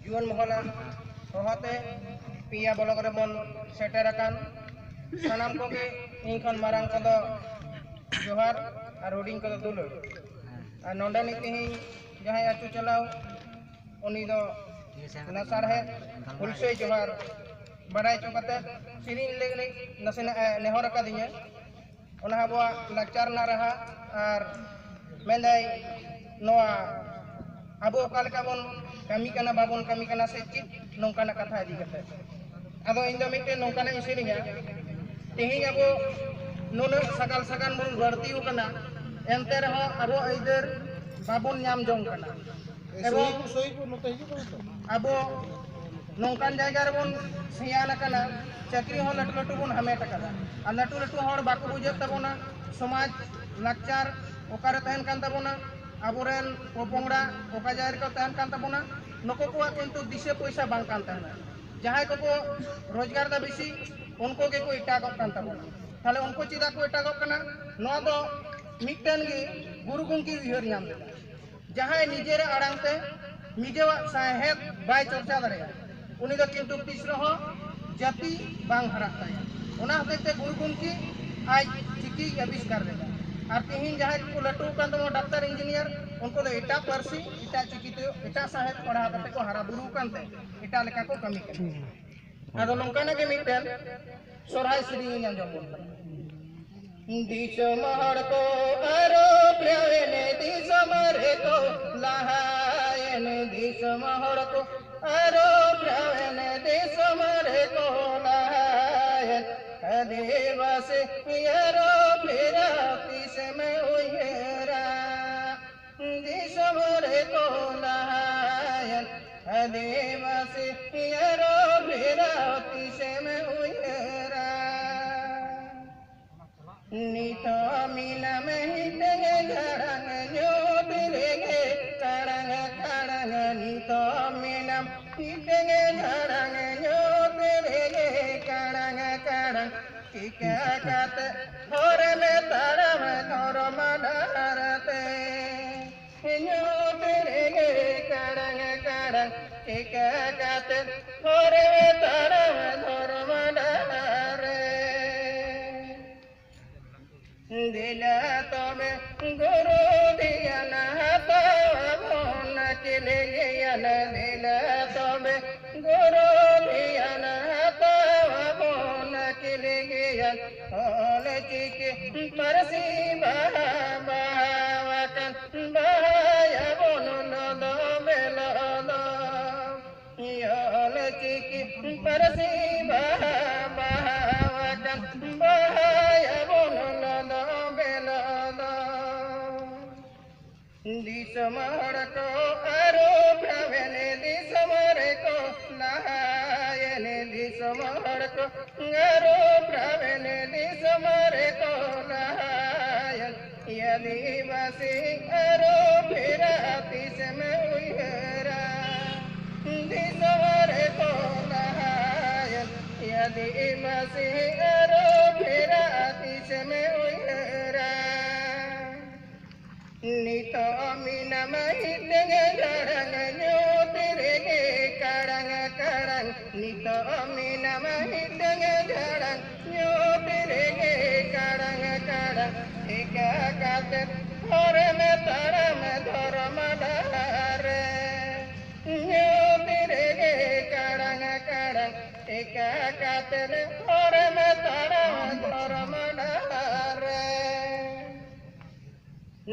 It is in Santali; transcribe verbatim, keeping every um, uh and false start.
ᱡᱩᱣᱟᱹᱱ ᱢᱚᱦᱚᱞᱟᱜ ᱦᱚᱦᱚᱛᱮ ᱯᱮᱭᱟ ᱵᱞᱚᱠ ᱨᱮᱵᱚᱱ ᱥᱮᱴᱮᱨ ᱟᱠᱟᱱ ᱥᱟᱱᱟᱢ ᱠᱚᱜᱮ ᱤᱧ ᱠᱷᱚᱱ ᱢᱟᱨᱟᱝ ᱠᱚᱫᱚ ᱡᱚᱦᱟᱨ ᱟᱨ ᱦᱩᱰᱤᱧ ᱠᱚᱫᱚ ᱫᱩᱞᱟᱹᱲ᱾ ᱟᱨ ᱱᱚᱰᱮᱱᱤᱡ ᱛᱮᱦᱮᱧ ᱡᱟᱦᱟᱸᱭ ᱟᱹᱪᱩ ᱪᱟᱞᱟᱣ, ᱩᱱᱤ ᱫᱚ ᱞᱟᱥᱟᱲᱦᱮᱫ ᱦᱩᱞᱥᱟᱹᱭ ᱡᱚᱦᱟᱨ ᱵᱟᱰᱟᱭ ᱦᱚᱪᱚ ᱠᱟᱛᱮ ᱥᱮᱨᱮᱧ ᱞᱟᱹᱜᱤᱫ ᱱᱟᱥᱮᱱᱟᱜ ᱮ ᱱᱮᱦᱚᱨ ᱟᱠᱟᱫᱤᱧᱟᱹ᱾ ᱚᱱᱟ ᱟᱵᱚᱣᱟᱜ ᱞᱟᱠᱪᱟᱨ ᱨᱮᱱᱟᱜ ᱨᱟᱦᱟ ᱟᱨ ᱢᱮᱱᱫᱟᱭ ᱱᱚᱣᱟ ᱟᱵᱚ ᱚᱠᱟ ᱞᱮᱠᱟ ᱵᱚᱱ ᱠᱟᱹᱢᱤ ᱠᱟᱱᱟ, ᱵᱟᱵᱚᱱ ᱠᱟᱹᱢᱤ ᱠᱟᱱᱟ ᱥᱮ ᱪᱮᱫ, ᱱᱚᱝᱠᱟᱱᱟᱜ ᱠᱟᱛᱷᱟ ᱤᱫᱤ ᱠᱟᱛᱮ᱾ ᱟᱫᱚ ᱤᱧ ᱫᱚ ᱢᱤᱫᱴᱮᱱ ᱱᱚᱝᱠᱟᱱᱟᱜ ᱤᱧ ᱥᱮᱨᱮᱧᱟ, ᱛᱮᱦᱮᱧ ᱟᱵᱚ ᱱᱩᱱᱟᱹᱜ ᱥᱟᱜᱟᱞ ᱥᱟᱜᱟᱱ ᱵᱚᱱ ᱵᱟᱹᱲᱛᱤ ᱟᱠᱟᱱᱟ, ᱮᱱᱛᱮ ᱨᱮᱦᱚᱸ ᱟᱵᱚ ᱟᱹᱭᱫᱟᱹᱨ ᱵᱟᱵᱚᱱ ᱧᱟᱢ ᱡᱚᱝ ᱠᱟᱱᱟ᱾ ᱮᱵᱚᱝ ᱥᱚᱦᱤ ᱠᱚ ᱱᱚᱛᱮ ᱦᱤᱡᱩᱜ ᱠᱟᱱᱟ ᱛᱚ᱾ ᱟᱵᱚ ᱱᱚᱝᱠᱟᱱ ᱡᱟᱭᱜᱟ ᱨᱮᱵᱚᱱ ᱥᱮᱭᱟᱱ ᱟᱠᱟᱱᱟ, ᱪᱟᱹᱠᱨᱤ ᱦᱚᱸ ᱞᱟᱹᱴᱩ ᱞᱟᱹᱴᱩ ᱵᱚᱱ ᱦᱟᱢᱮᱴ ᱟᱠᱟᱫᱟ᱾ ᱟᱨ ᱞᱟᱹᱴᱩ ᱞᱟᱹᱴᱩ ᱦᱚᱲ ᱵᱟᱠᱚ ᱵᱩᱡᱷᱟᱹᱣ ᱛᱟᱵᱚᱱᱟ, ᱥᱚᱢᱟᱡᱽ ᱞᱟᱠᱪᱟᱨ ᱚᱠᱟᱨᱮ ᱛᱟᱦᱮᱱ ᱠᱟᱱ ᱛᱟᱵᱚᱱᱟ, ᱟᱵᱚᱨᱮᱱ ᱯᱚᱯᱚᱝᱲᱟ ᱚᱠᱟ ᱡᱟᱭᱜᱟ ᱨᱮᱠᱚ ᱛᱟᱦᱮᱱ ᱠᱟᱱ ᱛᱟᱵᱚᱱᱟ, ᱱᱩᱠᱩ ᱠᱚᱣᱟᱜ ᱠᱤᱱᱛᱩ ᱫᱤᱥᱟᱹ ᱯᱚᱭᱥᱟ ᱵᱟᱝ ᱠᱟᱱ ᱛᱟᱦᱮᱱᱟ᱾ ᱡᱟᱦᱟᱸᱭ ᱠᱚᱠᱚ ᱨᱳᱡᱽᱜᱟᱨ ᱫᱟ ᱵᱮᱥᱤ, ᱩᱱᱠᱩ ᱜᱮᱠᱚ ᱮᱴᱟᱜᱚᱜ ᱠᱟᱱ ᱛᱟᱵᱚᱱᱟ᱾ ᱛᱟᱦᱞᱮ ᱩᱱᱠᱩ ᱪᱮᱫᱟᱜ ᱠᱚ ᱮᱴᱟᱜᱚᱜ ᱠᱟᱱᱟ? ᱱᱚᱣᱟ ᱫᱚ ᱢᱤᱫᱴᱮᱱ ᱜᱮ ᱜᱩᱨᱩ ᱜᱚᱢᱠᱮ ᱩᱭᱦᱟᱹᱨ ᱧᱟᱢ ᱞᱮᱫᱟ᱾ ᱡᱟᱦᱟᱸᱭ ᱱᱤᱡᱮᱨᱟᱜ ᱟᱲᱟᱝ ᱛᱮ ᱱᱤᱡᱮᱣᱟᱜ ᱥᱟᱶᱦᱮᱫ ᱵᱟᱭ ᱪᱚᱨᱪᱟ ᱫᱟᱲᱮᱭᱟᱜᱼᱟ, ᱩᱱᱤ ᱫᱚ ᱠᱤᱱᱛᱩ ᱛᱤᱥ ᱨᱮᱦᱚᱸ ᱡᱟᱹᱛᱤ ᱵᱟᱝ ᱦᱟᱨᱟᱜ ᱛᱟᱭᱟ᱾ ᱚᱱᱟ ᱦᱚᱛᱮᱡ ᱛᱮ ᱜᱩᱨᱩ ᱜᱚᱢᱠᱮ ᱟᱡ ᱪᱤᱠᱤᱭ ᱟᱵᱤᱥᱠᱟᱨ ᱞᱮᱫᱟ᱾ ᱟᱨ ᱛᱮᱦᱮᱧ ᱡᱟᱦᱟᱸᱭ ᱠᱚ ᱞᱟᱹᱴᱩ ᱟᱠᱟᱱ ᱛᱟᱵᱚᱱᱟ, ᱰᱟᱠᱛᱟᱨ, ᱤᱧᱡᱤᱱᱤᱭᱟᱨ, ᱩᱱᱠᱩ ᱫᱚ ᱮᱴᱟᱜ ᱯᱟᱹᱨᱥᱤ, ᱮᱴᱟᱜ ᱪᱤᱠᱤ ᱛᱮ, ᱮᱴᱟᱜ ᱥᱟᱶᱦᱮᱫ ᱯᱟᱲᱦᱟᱣ ᱠᱟᱛᱮ ᱠᱚ ᱦᱟᱨᱟ ᱵᱩᱨᱩ ᱟᱠᱟᱱ ᱛᱮ ᱮᱴᱟᱜ ᱞᱮᱠᱟ ᱠᱚ ᱠᱟᱹᱢᱤ ᱠᱟᱱᱟ᱾ ᱟᱫᱚ ᱱᱚᱝᱠᱟᱱᱟᱜ ᱜᱮ ᱢᱤᱫᱴᱮᱱ ᱥᱚᱨᱦᱟᱭ ᱥᱮᱨᱮᱧ ᱤᱧ ᱟᱸᱡᱚᱢ ᱜᱚᱫ ᱠᱟᱫᱟ᱾ ᱫᱤᱥᱚᱢ ᱦᱚᱲ ᱠᱚ ᱟᱨᱚ ᱯᱨᱟᱣᱮᱱ, ᱫᱤᱥᱚᱢ ᱨᱮᱠᱚ ᱞᱟᱦᱟᱭᱮᱱ, ᱫᱤᱥᱚᱢ ᱦᱚᱲ ᱠᱚ ᱟᱨᱚ ᱯᱨᱟᱣᱮᱱ, ᱫᱤᱥᱚᱢ ᱨᱮᱠᱚ ᱞᱟᱦᱟᱭᱮᱱ᱾ ᱟᱹᱫᱤᱵᱟᱹᱥᱤ ᱟᱨᱚ ᱯᱷᱮᱨᱟᱣ ᱛᱤᱥᱮᱢ ᱩᱭᱦᱟᱹᱨᱟ? ᱫᱤᱥᱚᱢ ᱨᱮᱠᱚ ᱞᱟᱦᱟᱭᱮᱱ, ᱟᱹᱫᱤᱵᱟᱹᱥᱤ ᱟᱨᱚ ᱯᱷᱮᱨᱟᱣ ᱛᱤᱥᱮᱢ ᱩᱭᱦᱟᱹᱨᱟ? ᱱᱤᱛᱚᱜ ᱢᱮᱱᱟᱢ ᱦᱤᱴᱟᱹᱝ ᱡᱷᱟᱲᱟᱝ, ᱧᱩᱛ ᱨᱮᱜᱮ ᱠᱟᱲᱟᱝ ᱠᱟᱲᱟᱝ᱾ ᱱᱤᱛᱚᱜ ᱢᱮᱱᱟᱢ ᱦᱤᱴᱟᱹᱝ ᱡᱷᱟᱲᱟᱝ, ᱧᱩᱛ ᱨᱮᱜᱮ ᱠᱟᱲᱟᱝ ᱠᱟᱲᱟᱝ᱾ ᱪᱤᱠᱟ ᱠᱟᱛᱮ ᱦᱚᱨᱮᱢ ᱛᱟᱲᱟᱢ ᱫᱷᱚᱨᱚᱢ ᱰᱟᱦᱟᱨ ᱛᱮ? ᱧᱩᱛ ᱨᱮᱜᱮ ᱠᱟᱲᱟᱝ ᱠᱟᱲᱟᱝ᱾ ᱪᱤᱠᱟᱹ ᱠᱟᱛᱮ ᱦᱚᱨᱮ ᱛᱟᱲᱟᱢ ᱫᱷᱚᱨᱢ ᱰᱟᱦᱟᱨ ᱨᱮ᱾ ᱫᱮᱞᱟ ᱛᱚᱵᱮ ᱜᱩᱨᱩ ᱫᱷᱮᱭᱟᱱ ᱦᱟᱛᱟᱣ ᱟᱵᱚᱱ ᱟᱹᱠᱤᱞ ᱜᱮᱭᱟᱱ, ᱫᱮᱞᱟ ᱛᱚᱵᱮ ᱜᱩᱨᱩ ᱫᱷᱮᱭᱟᱱ ᱦᱟᱛᱟᱣ ᱟᱵᱚᱱ ᱟᱹᱠᱤᱞ ᱜᱮᱭᱟᱱ, ᱚᱞ ᱪᱤᱠᱤ ᱯᱟᱹᱨᱥᱤ ᱵᱟᱦᱟ ᱵᱟᱦᱟ ᱟᱠᱟᱱ, ᱵᱟᱦᱟᱭᱟᱵᱚᱱ ᱞᱚᱫᱚ ᱵᱮᱞᱚᱫᱚ᱾ ᱚᱞ ᱪᱤᱠᱤ ᱯᱟᱹᱨᱥᱤ ᱵᱟᱦᱟ ᱵᱟᱦᱟ ᱟᱠᱟᱱ, ᱵᱟᱦᱟᱭᱟᱵᱚᱱ ᱞᱚᱫᱚ ᱵᱮᱞᱚᱫᱚ᱾ ᱫᱤᱥᱚᱢ ᱦᱚᱲ ᱠᱚ ᱟᱹᱨᱩ ᱯᱷᱮᱨᱟᱣᱮᱱ, ᱫᱤᱥᱚᱢ ᱨᱮᱠᱚ ᱞᱟᱦᱟᱭᱮᱱ, ᱫᱤᱥᱚᱢ ᱦᱚᱲ ᱠᱚ ᱟᱹᱨᱩ ᱯᱷᱮᱨᱟᱣᱮᱱ, ᱫᱤᱥᱚᱢ ᱨᱮᱠᱚ ᱞᱟᱦᱟᱭᱮᱱ᱾ ᱟᱹᱫᱤᱵᱟᱹᱥᱤ ᱟᱹᱨᱩ ᱯᱷᱮᱨᱟᱣ ᱛᱤᱥᱮᱢ ᱩᱭᱦᱟᱹᱨᱟ? ᱫᱤᱥᱚᱢ ᱨᱮᱠᱚ ᱞᱟᱦᱟᱭᱮᱱ᱾ ᱟᱹᱫᱤᱵᱟᱹᱥᱤ ᱟᱹᱨᱩ ᱯᱷᱮᱨᱟᱣ ᱛᱤᱥᱮᱢ ᱩᱭᱦᱟᱹᱨᱟ? ᱱᱤᱛᱚᱜ ᱢᱮᱱᱟᱢᱟ ᱦᱤᱛᱟᱹᱝ ᱜᱟᱲᱟᱝ, ᱧᱩᱛ ᱨᱮᱜᱮ ᱠᱟᱲᱟᱝ ᱠᱟᱲᱟᱝ᱾ ᱱᱤᱛᱚᱜ ᱢᱮᱱᱟᱢᱟ ᱦᱤᱛᱟᱹᱝ ᱜᱟᱲᱟᱝ, ᱧᱩᱛ ᱨᱮᱜᱮ ᱠᱟᱲᱟᱝ ᱠᱟᱲᱟᱝ᱾ ᱪᱤᱠᱟ ᱠᱟᱛᱮ ᱦᱚᱨᱮᱢ ᱛᱟᱲᱟᱢ ᱫᱷᱚᱨᱚᱢ ᱰᱟᱦᱟᱨ ᱨᱮ? ᱧᱩᱛ ᱨᱮᱜᱮ ᱠᱟᱲᱟᱝ ᱠᱟᱲᱟᱝ᱾ ᱪᱤᱠᱟ ᱠᱟᱛᱮ ᱦᱚᱨ